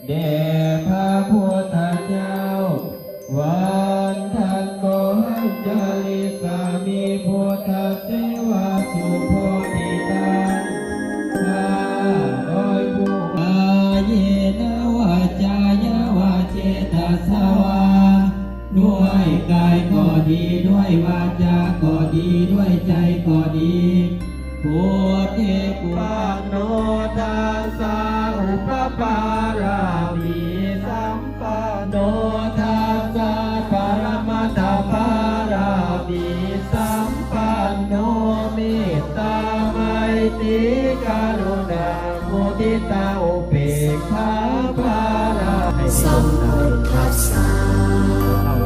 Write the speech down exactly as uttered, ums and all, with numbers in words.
เดชพระพุทธเจ้า วันทันโตหัง จาริสสามิ พุทธเสวาสุโพธิตัง ข้า โดยผู้ กาเยนะ วาจายะวา เจตสสะวา ด้วยกายก็ดี ด้วยวาจาก็ดี ด้วยใจก็ดี พุทเท ปันโน ทัสสะ อุปปารามิ สัมปันโน ทัสสะ ปรมัตถปารามิ สัมปันโน เมตตา ไมตรี กรุณา มุทิตา อุเปกขา ปารามิ สัมพุทธัสสะ